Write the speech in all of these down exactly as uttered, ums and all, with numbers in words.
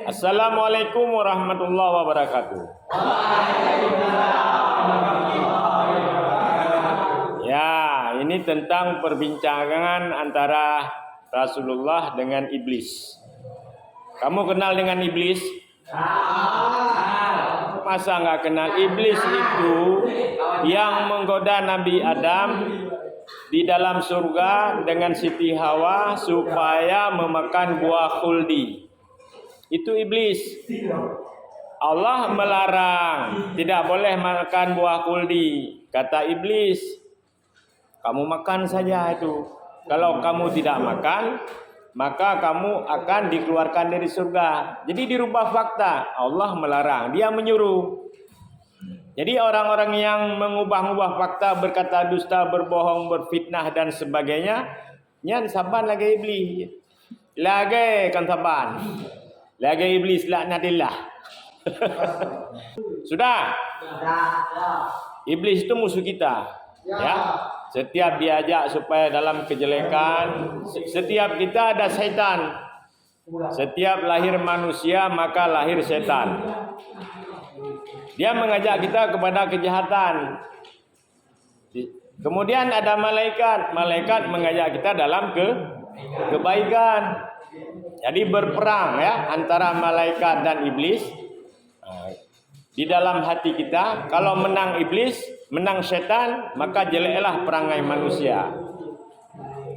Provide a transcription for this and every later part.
Assalamualaikum warahmatullahi wabarakatuh. Ya, ini tentang perbincangan antara Rasulullah dengan iblis. Kamu kenal dengan iblis? Masa nggak kenal? Iblis itu yang menggoda Nabi Adam di dalam surga dengan Siti Hawa supaya memakan buah khuldi. Itu iblis. Allah melarang, tidak boleh makan buah khuldi. Kata iblis, "Kamu makan saja itu. Kalau kamu tidak makan, maka kamu akan dikeluarkan dari surga." Jadi dirubah fakta. Allah melarang, Dia menyuruh. Jadi orang-orang yang mengubah-ubah fakta, berkata dusta, berbohong, berfitnah dan sebagainya, nyan saban lagèe iblis. Lagèe kon saban. Lagèe iblis, laknatillah. Sudah? Iblis itu musuh kita. Ya. Setiap diajak supaya dalam kejelekan, se-, setiap kita ada setan. Setiap lahir manusia, maka lahir setan. Dia mengajak kita kepada kejahatan. Kemudian ada malaikat, malaikat mengajak kita dalam ke-, kebaikan. Jadi berperang, ya, antara malaikat dan iblis. Ha, di dalam hati kita, kalau menang iblis, menang setan, maka jeleklah perangai manusia.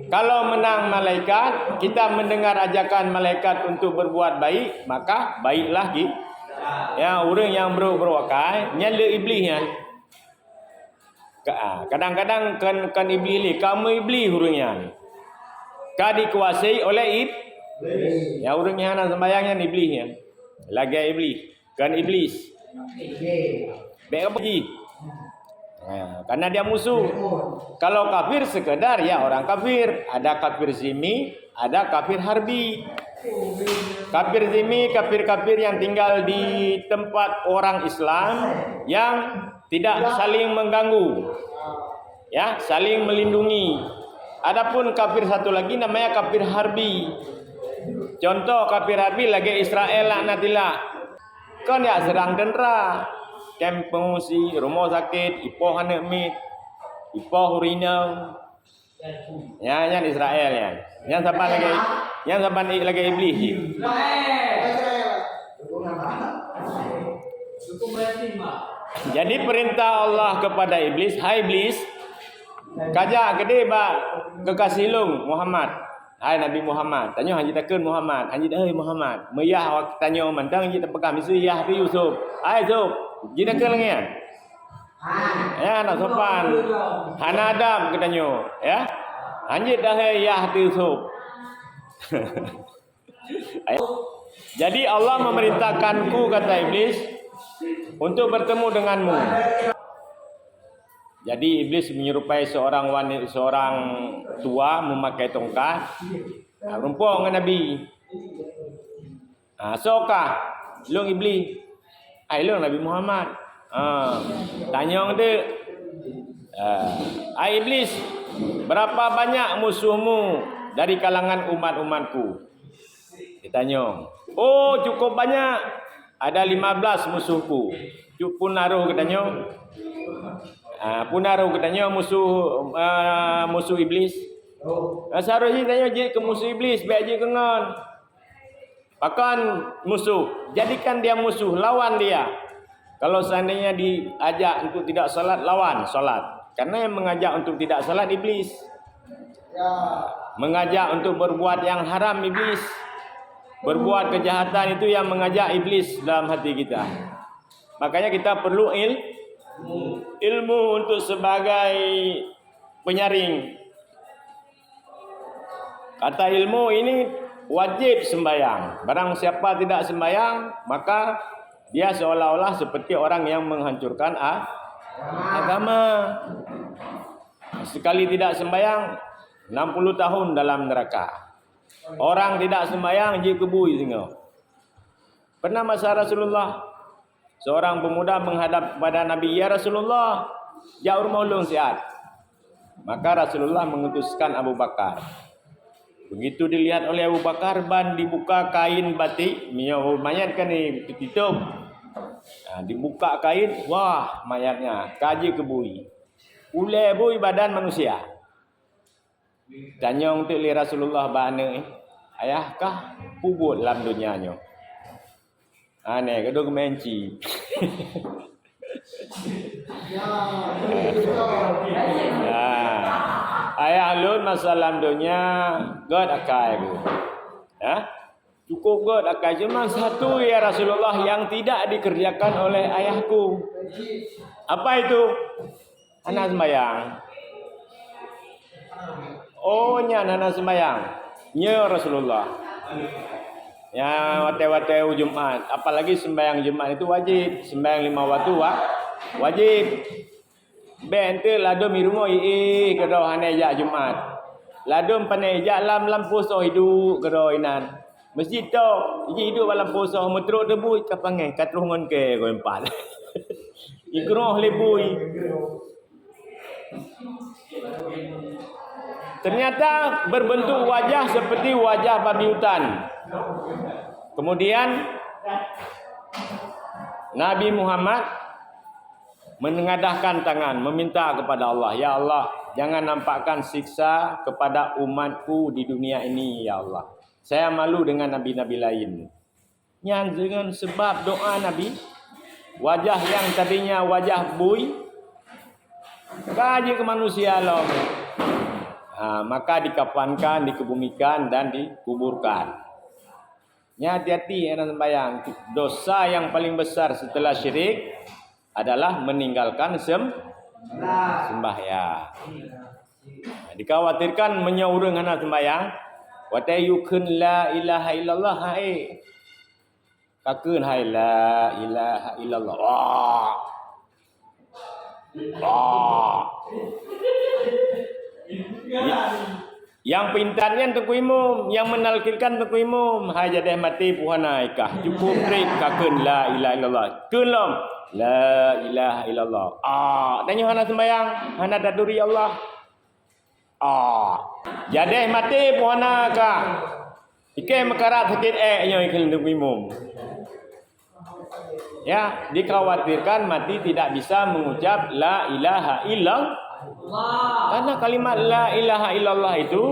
Kalau menang malaikat, kita mendengar ajakan malaikat untuk berbuat baik, maka baiklah ki-, ya, ureueng nyang brok-brok akai, nyan le iblis nyan. Ka-, ah, kadang-kadang kon, kon iblis le, kamoe iblis ureueng nyan. Ka dikuasai oleh ib-, ya, ureueng nyang hana sembahyang nyan iblis nyan. Lagèe iblis, kon iblis. Bèk ka pergi. Ha, karena dia musuh. Kalau kafir sekedar, ya, orang kafir, ada kafir zimmi, ada kafir harbi. Kafir zimmi, kafir-kafir yang tinggal di tempat orang Islam yang tidak saling mengganggu, ya, saling melindungi. Adapun kafir satu lagi namanya kafir harbi. Contoh kafir harbi lagèe Israel laknatillah. Kon jak seurang tentara, kem pengungsi, rumoh sakét, ipoh aneuk miet, ipoh ureueng inong. Ya, nyan Israel nyan. Nyan saban lagèe, nyan saban i-, lagèe iblis jih. Jadi perintah Allah kepada iblis, "Hai iblis, kajak keudéh bak kekasih lôn Muhammad." Hai Nabi Muhammad, tanyoe hana jitakheun Muhammad, hana jitakheun Muhammad. Meuyah awak tanyoe mantong jeuet tapeugah miseue yah teuh Yusuf. Hai Yusuf, jitakheun lagèe nyan. Ya, hana sopan. Hana adab geutanyoe, ya. Hana jeuet dahé yah teuh Yusuf. Jadi Allah memerintahkanku, kata iblis, untuk bertemu denganmu. Jadi iblis menyerupai seorang wani-, seorang tua memakai tongkat, ha, meurumpok ngon Nabi. Ha, "Soe kah?" "Lôn iblis." "Ai lôn Nabi Muhammad." Ha, tanyong teuk. Ha, "Ai iblis, berapa banyak musuhmu dari kalangan umat-umatku?" Ditanyong. "Oh, cukup banyak. Ada lima belas musuhku." Cuk pun na roh geutanyoe. Ah, pun na roh geutanyoe musuh, ah, musuh iblis. Ah, seharusnya tanyoe jeuet keu musuh iblis, bèk jeuet keu ngon. Pakon musuh? Jadikan dia musuh, lawan dia. Kalau seandainya diajak untuk tidak salat, lawan salat. Karena yang mengajak untuk tidak salat iblis. Mengajak untuk berbuat yang haram iblis. Berbuat kejahatan itu yang mengajak iblis dalam hati kita. Makanya kita perlu il-, ilmu untuk sebagai penyaring. Kata ilmu ini wajib sembahyang. Barang siapa tidak sembahyang, maka dia seolah-olah seperti orang yang menghancurkan a-, agama. Sekali tidak sembahyang, enam puluh tahun dalam neraka. Orang tidak sembahyang, jeuet keu bui singoh. Pernah masa Rasulullah, seorang pemuda menghadap kepada Nabi, "Ya Rasulullah, jak u rumoh lôn siat." Maka Rasulullah mengutuskan Abu Bakar. Begitu dilihat oleh Abu Bakar, ban dibuka kain batik, meunyoe mayat kan di-, ditutup. Ha, dibuka kain, wah, mayatnya ka jikeubui. Ulée bui badan manusia. Tanyong teuk lé Rasulullah bak aneuk, "Ayah kah peue buet lam donya nyoe?" Aneh, gadoh geumain cit. Ya. Ayah lôn masa lam donya gét akai lôn. Ya? Cukup gét akai, cuma satu ya Rasulullah yang tidak dikerjakan oleh ayahku. Apa itu? Hana sembayang. Oh, nyan hana sembayang. Nyo Rasulullah. Ya, watée-watée u Jumat, apalagi sembayang Jumat itu wajib. Sembayang lima waktu wa-, wajib. Bék enteuk ladom i rumoh ié keudroe hana jak Jumat. Ladom pane jak lam lampôh soh iduek keudroe inan. Meusit to, jih iduek bak lampôh soh meutrok debu ka pangéh ka troh ngon kée goe empat. Ikroh lé bui. Ternyata berbentuk wajah seperti wajah babi hutan. Kemudian Nabi Muhammad menengadahkan tangan, meminta kepada Allah, "Ya Allah, jangan nampakkan siksa kepada umatku di dunia ini, ya Allah. Saya malu dengan nabi-nabi lain." Nyan dengan sebab doa Nabi, wajah yang tadinya wajah bui, ka jeuet keu manusia lom. Ha, maka dikafankan, dikebumikan, dan dikuburkan. Nyan hati-hati, hana sembayang. Dosa yang paling besar setelah syirik adalah meninggalkan sem-, sembahyang. Dikhawatirkan meunyoe ureuëng hana sembahyang, watée yue kheun la ilaha illallah, hai. Ka kheun hai la ilaha illallah. Wah. Wah. Nyang peuintat nyan Teungku Imum, nyang meunalkinkan Teungku Imum. Hai jadeh maté puhana ikah. Cukup treb ka kheun la ilaha illallah. Kheun lom. La ilaha illallah. Ah, tanyoe hana sembahyang, hana taturi Allah. Ah, jadeh maté puhana kah. Ikée meukarat sakét ék nyoe ikheun Teungku Imum. Ya, dikhawatirkan mati tidak bisa mengucap la ilaha illallah. Karena kalimat la ilaha illallah itu,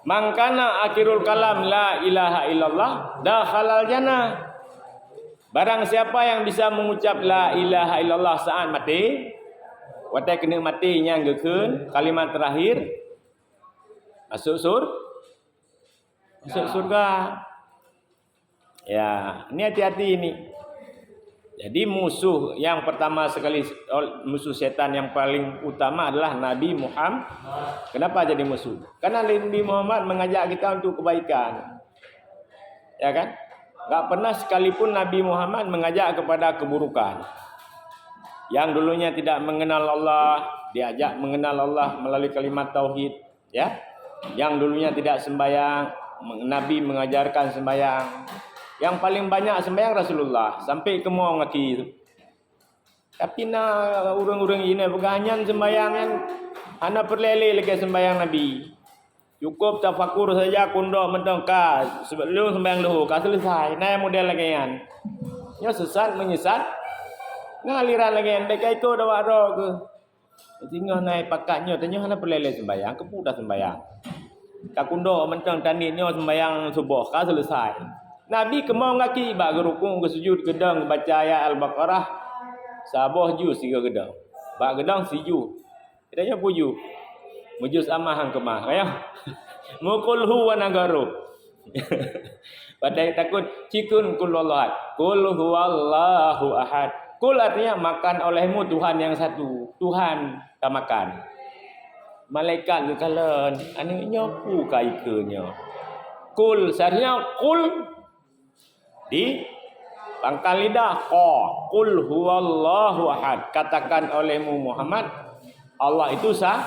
"Man kana akhirul kalam la ilaha illallah, dakhalal jannah." Barang siapa yang bisa mengucap la ilaha illallah saat mati, watée keuneuk mati nyang geukheun kalimat terakhir, masuk sur-, masuk surga. Ya, ini hati-hati ini. Jadi musuh yang pertama sekali, musuh setan yang paling utama adalah Nabi Muhammad. Kenapa jadi musuh? Karena Nabi Muhammad mengajak kita untuk kebaikan. Ya kan? Gak pernah sekalipun Nabi Muhammad mengajak kepada keburukan. Yang dulunya tidak mengenal Allah, diajak mengenal Allah melalui kalimat tauhid, ya. Yang dulunya tidak sembahyang, Nabi mengajarkan sembahyang. Yang paling banyak sembahyang Rasulullah, sampai ke Muang Aki. Tapi na ureuëng-ureuëng inong peugah nyan sembahyang nyan hana peureulée lé lagée sembahyang Nabi. Cukup tafakur saja kundok mantong ka, sebelum sembahyang luhur ka selesai. Na model lagée nyan. Nyoe sesat menyesat. Na aliran lagée nyan, bék ka ikot awak droe keuh. Singoh na pakat nyoe, tanyoe hana peureulée lé sembahyang, keupeue tasembahyang. Takundok mantong tanit nyoe sembahyang suboh ka selesai. Nabi keumong gaki bak geurukuk, geusujud, geudong, geubaca ayat Al-Baqarah saboh juz sigoe geudong. Bak geudong sijuz. Kita nyoe pujuz. Meujuz amah han keumah, ya. Meukulhu wan agaroh. Padahai takot, cikheun kul huwallahu ahad. Kul huwallahu ahad. Kul artinya makan olehmu Tuhan yang satu. Tuhan ka makan. Malaikat geukalon, aneuëk nyoe peue ka ikheun nyoe. Kul, seharusnya kul di pangkal lidah. Qa, kul huwallahu ahad. Katakan olehmu Muhammad, Allah itu sa-,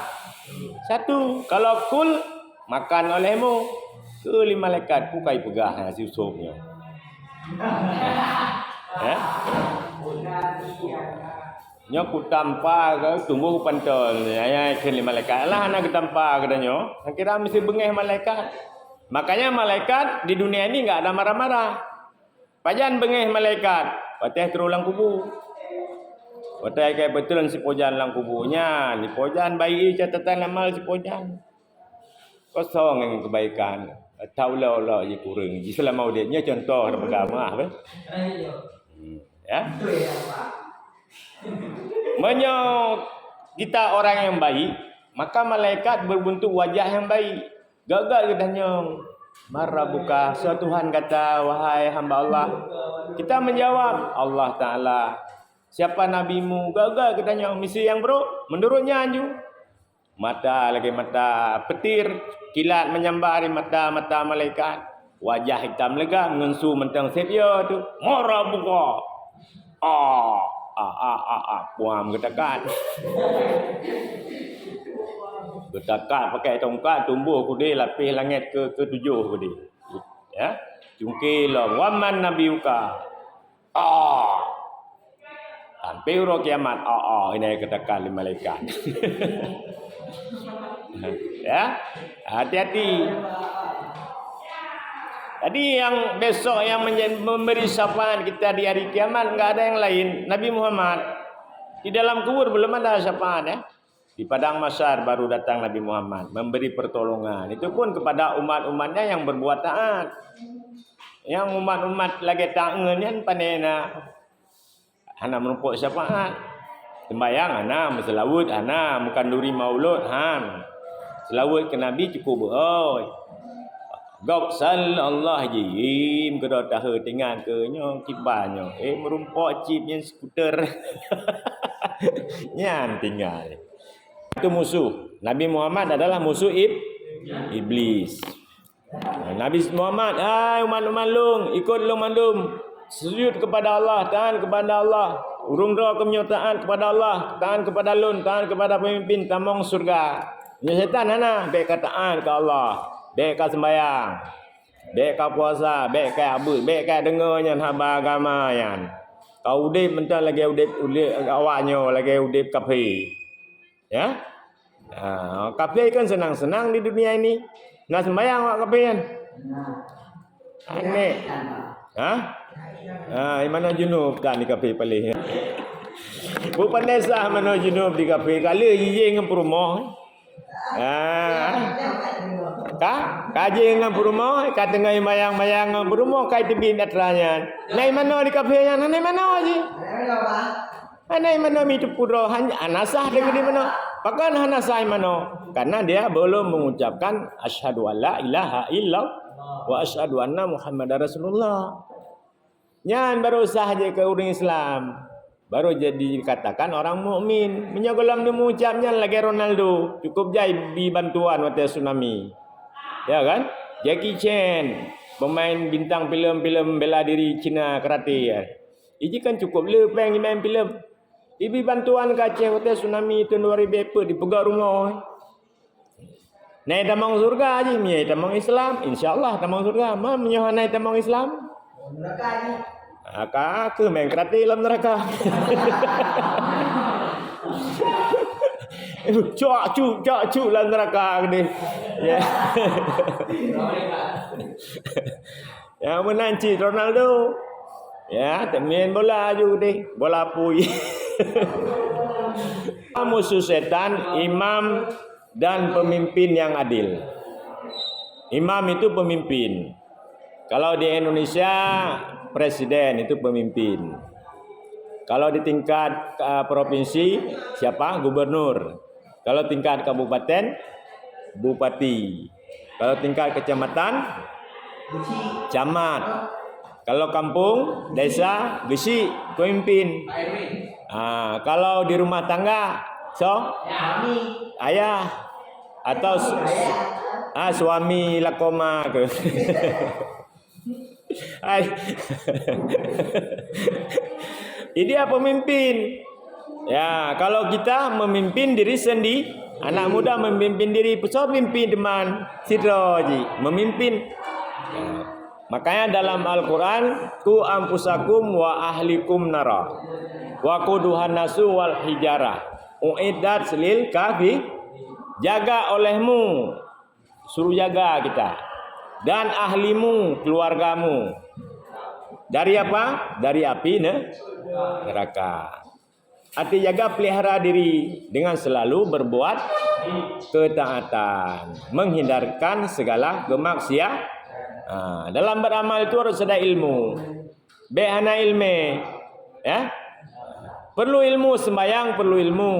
satu. Kalau kul, makan olehmu, keu lé malaikat, peue ka ipeugah, ha, si Yusuf nyoe. Eh? Nyoe kutampa keu tumboh panton, ayai kheun lé malaikat. Alah hana geutampa geutanyoe, kira meusti beungéh malaikat. Makanya malaikat di dunia ini enggak ada marah-marah. Pajan beungéh malaikat? Watée trok lam kubu. Watée ka beutreun sipojan lam kubu nyan, sipojan bayi catatan amal sipojan. Kosong ngon keubaikan. Taulok-lok jikureueng. Ji seulama udeb nyoe contoh peugah meuah beh. Hmm, ya. Meunyoe kita orang yang baik, maka malaikat berbentuk wajah yang baik. Gak-gak geutanyoe, "Man rabbuka?" Soe Tuhan gata, wahai hamba Allah? Kita menjawab, "Allah Taala." "Siapa nabimu?" Gak-gak geutanyoe, misi nyang brok. Menurut nyan ju. Mata lagée mata petir, kilat menyambar di mata-mata malaikat. Wajah hitam legam ngon su mantong sép yo tu. "Man rabbuka?" Ah, ah, ah, ah, ah. Puam geutakat. Geutakat pakai tongkat, tumboh keudeh lapéh langét ke ketujoh keudeh. Ya. Cungké lom, "Wa man nabiyuka?" Ah. Sampai uroe kiamat, ah, ah, ini geutakat lé malaikat. Ya. Hati-hati. Jadi yang besok yang menjadi, memberi syafaat kita di hari kiamat enggak ada yang lain, Nabi Muhammad. Di dalam kubur belum ada syafaat, ya. Di padang mahsyar baru datang Nabi Muhammad memberi pertolongan. Itu pun kepada umat-umatnya yang berbuat taat. Yang umat-umat lagée taat nyan pane na. Hana meurumpok syafaat. Sembayang hana, meuseulaweuet hana, meukanduri maulud han. Seulaweuet keu Nabi cukup beuoi. Gob sallallahu jim keudroe tahe tingan keu nyoe kiban nyoe. Eh, meurumpok cit nyan skuter. Nyan tinggai. Itu musuh. Nabi Muhammad adalah musuh ib-, iblis. Nabi Muhammad, "Hai umat-umat lôn, ikot lôn mandum. Sujud kepada Allah, taat kepada Allah. Ureuëng droe keumeunyoe taat kepada Allah, taat kepada lôn, taat kepada pemimpin, tamong syurga. Meunyoe setan hana, bék ka taat keu Allah, bék ka sembayang, bék ka puasa, bék ka abeuet, bék ka deungoe nyan haba agama nyan. Ka udeb mantong lagée udeb, udeb awak nyoe, lagée udeb kafé." Ya? Ha, kafé kan senang-senang di dunia ini. Na sembayang awak kafé kan? Aneh. Ha? Ha, di manoe junub kan di kafé paléh. Bukon desya manoe junub di kafé, ka lheueh jijéh ngon peurumoh. Ha. Ka? Ka jéh ngon peurumoh, ka teungoh mayang-mayang ngon peurumoh, ka teubiet atra nyan. Na di manoe di kafé nyan, na di manoe jih? Hana manoe meuteupeu droe, hana sah dia di manoe. Pakon hana sah manoe? Karena dia belum mengucapkan asyhadu alla ilaha illallah wa asyhadu anna Muhammadar Rasulullah. Nyan baru sah jeuet keu ureuëng Islam. Baru jadi dikatakan orang mukmin. Meunyoe gohlom neumucap nyan lagée Ronaldo, cukup jai bi bantuan watée tsunami. Ya kan? Jackie Chan, pemain bintang filem-filem bela diri Cina karate. Iji kan cukup le péng imain filem. Ibi bantuan keu Aceh watée tsunami tahun dua ribu empat dipeugah rumoh. Nai tamong syurga jih, meunyoe tamong Islam, insya Allah tamong syurga. Ma meunyoe hana tamong Islam? Neraka jih. Aka aku main karate dalam neraka. Cok cuk, cok cuk dalam neraka ni. Ya. Ya, meunan cit Ronaldo. Ya, teumien bola aju deh, bola pui. Musuh setan, imam dan pemimpin yang adil. Imam itu pemimpin. Kalau di Indonesia, presiden itu pemimpin. Kalau di tingkat, eh, provinsi, siapa? Gubernur. Kalau tingkat kabupaten, bupati. Kalau tingkat kecamatan, camat. Kalau kampung, desa, geuchik, pemimpin. Ah, kalau di rumah tangga, so? Ayah. Atau su-, ah, suami lakoma ke. Hai. Ini dia pemimpin. Ya, kalau kita memimpin diri sendiri, anak muda memimpin diri, pesoe pimpin teuma sidroe jih, memimpin. Ya. Makanya dalam Al-Quran, "Qu anfusakum wa ahlikum nara." Waquduhan nasu wal hijarah. Uiddat lil kafi. Jaga olehmu, suruh jaga kita. Dan ahlimu, keluargamu. Dari apa? Dari api ne-, neraka. Arti jaga, pelihara diri dengan selalu berbuat ketaatan, menghindarkan segala kemaksiatan. Ha, dalam beramal itu harus ada ilmu. Bèk hana ilmè, ya. Perlu ilmu, sembahyang perlu ilmu.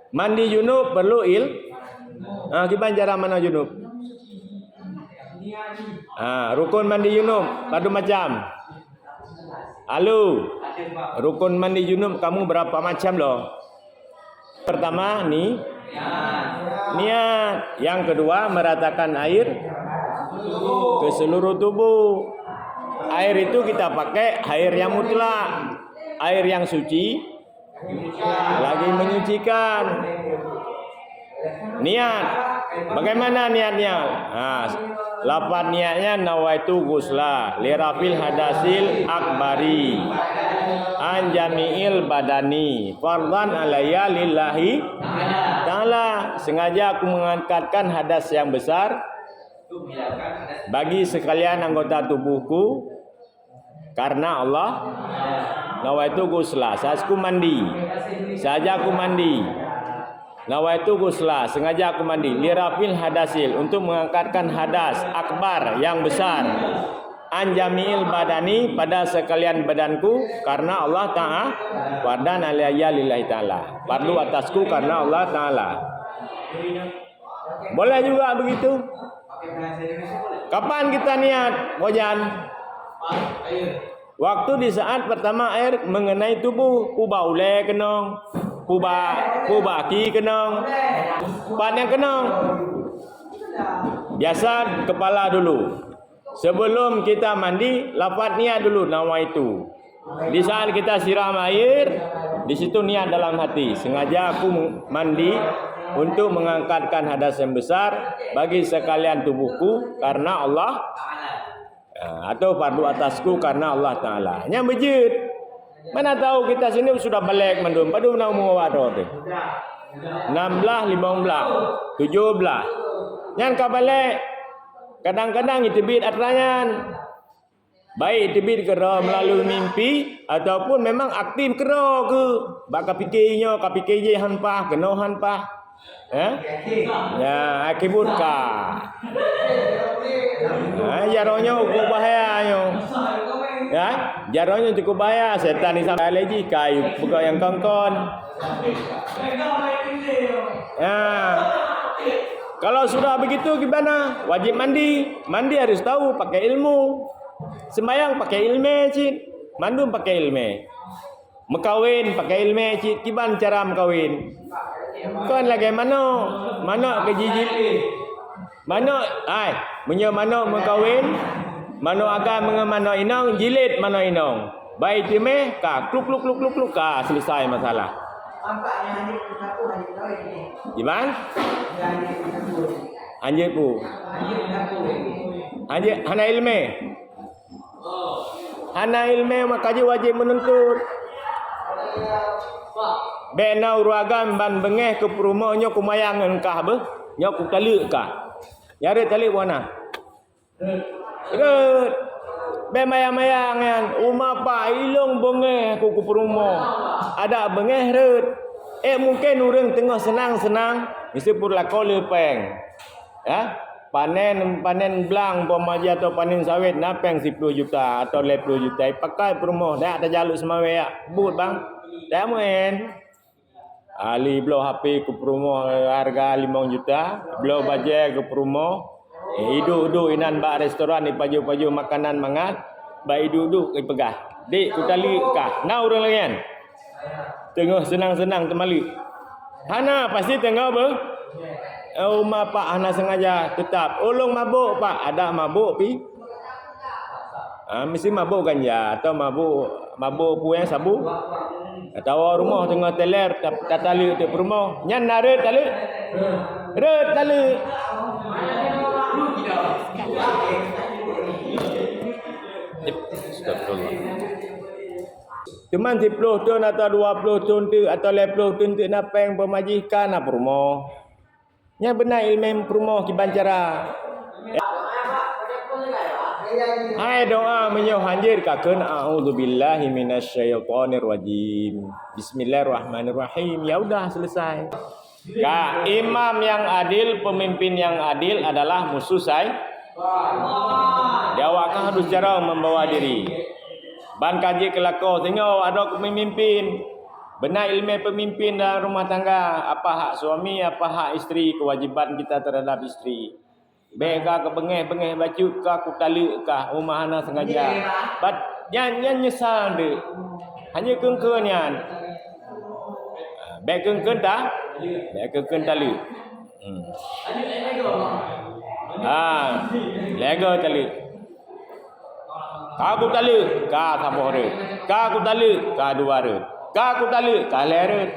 Mandi junub perlu il-, ha, kiban cara manoe junub. Ha, rukun mandi junub padum macam. Halo, rukun mandi junub kamu berapa macam lo? Pertama, ni-, niat. Yang kedua, meratakan air ke seluruh tubuh. Air itu kita pakai air yang mutlak, air yang suci, lagi menyucikan. Niat. Bagaimana niatnya? Ha, lafaz niatnya, "Nawaitu ghusla li rafil hadasil akbari an jami'il badani fardhan alayya lillahi ta'ala." Sengaja aku mengangkatkan hadas yang besar bagi sekalian anggota tubuhku karena Allah. Nawaitu ghusla, saat aku mandi. Saja aku mandi. Nawaitu ghusla, sengaja aku mandi. Li rafil hadasil, untuk mengangkatkan hadas akbar yang besar. An jami'il badani, pada sekalian badanku, karena Allah Ta'ala. Fardhan alayya lillahi ta'ala. Fardu atasku karena Allah Ta'ala. Boleh juga begitu. Kapan kita niat, Bojan? Waktu di saat pertama air mengenai tubuh, peue bak ulèe keunong, peue bak, peue bak aki keunong, pat nyang keunong. Biasa kepala dulu. Sebelum kita mandi, lafaz niat dulu, "Nawaitu." Di saat kita siram air, di situ niat dalam hati, "Sengaja aku mandi untuk mengangkatkan hadas yang besar bagi sekalian tubuhku karena Allah, eh, atau fardu atasku karena Allah Ta'ala." Nyan beujeuet. Mana tahu kita sini sudah balek mandum, padum na umu awak droe teuh. Enam belas, lima belas, tujuh belas. Nyan ka balek. Kadang-kadang jiteubiet atra nyan. Baik teubiet keudroe meulalu mimpi ataupun memang aktif keudroe keuh. Bak ka pike nyoe, ka pike jih han paih, keunoe han paih. Eh? Ya, akibut ka. Ha, jaroe nyoe cukup bahaya nyoe. Ya, jaroe nyoe cukup bahaya. Setan ni sampai lagi kayu peugah nyang kon-kon. Ya. Kalau sudah begitu gimana? Wajib mandi. Mandi harus tahu, pakai ilmu. Sembahyang pakai ilmè cit. Mandum pakai ilmè. Meukawen pakai ilmè cit, kiban cara meukawen. Kon lagèe manok, manok keu jijilid. Manok, ai, meunyoe manok meukawen, manok agam ngon manok inong, jilid manok inong. Bak iteumèe ka kluk, kluk, kluk, kluk, kluk, ka selesai masalah. Kiban? Hanjeuet peue? Hanjeuet hana ilmè. Hana ilmè maka jih wajéb meununtut. Bèk na ureueng agam ban beungèh keu peurumoh nyoe kumayang ngon kah beuh, nyoe kutaleuek kah. Nyan rhot taleuek bunoe. Rhot. Bèk maya-maya nyan, uma pak ilôn beungèh keu, keu peurumoh. Adak beungèh rhot. Eh, mungken ureueng teungoh seunang-seunang, miseue peureulako le pèng. Ya, panen, panen blang umpama jih atau panen sawét na pèng siploh juta atau lhèe ploh juta, ipakai peurumoh, dak tajaluk seumawét, buet bang. Dak meu'en. Ahli bloe H P keu peurumoh hareuga limong juta, bloe bajèe keu peurumoh, eh, iduek-duek inan bak restoran ipajoh-pajoh makanan mangat, bak iduek-duek ipeugah, "Dek, kutaleuek kah." Na ureueng lagèe nyan? Teungoh seunang-seunang teumaleuek. Hana, pasti teungoh beu-, eh, uma pak hana sengaja, teutap. Ulôn mabök, Pak. Adak mabök pi. Ah, meusti mabök ganja atau mabök, mabök peue nyang sabu. Atawa rumoh teungoh teler, ta-, tataleuek teuk peurumoh. Nyan na rhot taleuek? Rhot taleuek. Astagfirullah. Teuma siploh thon atawa dua ploh thon teuk atawa lhèe ploh thon teuk na pèng, peumajih ka na peurumoh. Nyan beuna ileumèe peurumoh kiban cara. Hai doa meunyoe hanjeuet ka kheun, "A'udzubillahi minasyaitonirrajim. Bismillahirrahmanirrahim." Ya udah, selesai. Ka, imam yang adil, pemimpin yang adil adalah musuh sai-, di awak kah harus cara membawa diri. Ban ka jeuet keu lakoe singoh awak droe keu pemimpin. Beuna ileumèe pemimpin dalam rumah tangga, apa hak suami, apa hak isteri, kewajiban kita terhadap isteri. Bèk ka keu beungèh-beungèh bacut, ka kutaleuek kah, uma hana sengaja. Bat nyan, nyan nyesal deuh. Hana kheun-kheun nyan. Bèk kheun-kheun ta-, bèk kheun-kheun taleuek. Hmm. Ha, lhèe go taleuek. Ka kutaleuek, ka saboh rot. Ka kutaleuek, ka dua rot. Ka kutaleuek, ka lhèe rot.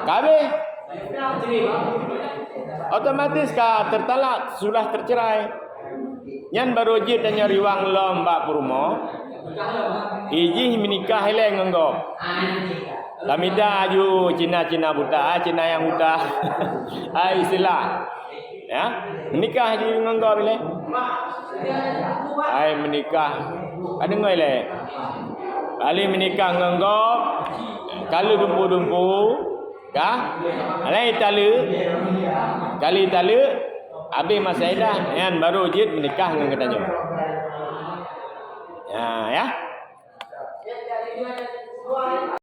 Ka habéh. Otomatis ka tertalak, sudah tercerai. Nyan barô jeuet tanyoe riwang lom bak peurumoh. Ijih meunikah ilèe ngon gob. Tamita aju Cina-Cina buta, ah, Cina nyang buta. Ai istilah. Ya, meunikah aju ngon gob ilèe. Ai meunikah. Ka deungö ilèe. Kali meunikah ngon gob, ka lheueh dumpeue-dumpeue, ka? Laén taleuek, kali taleuek, habéh masa iddah, nyan barô jeuet meunikah ngon geutanyoe. Ya, ya.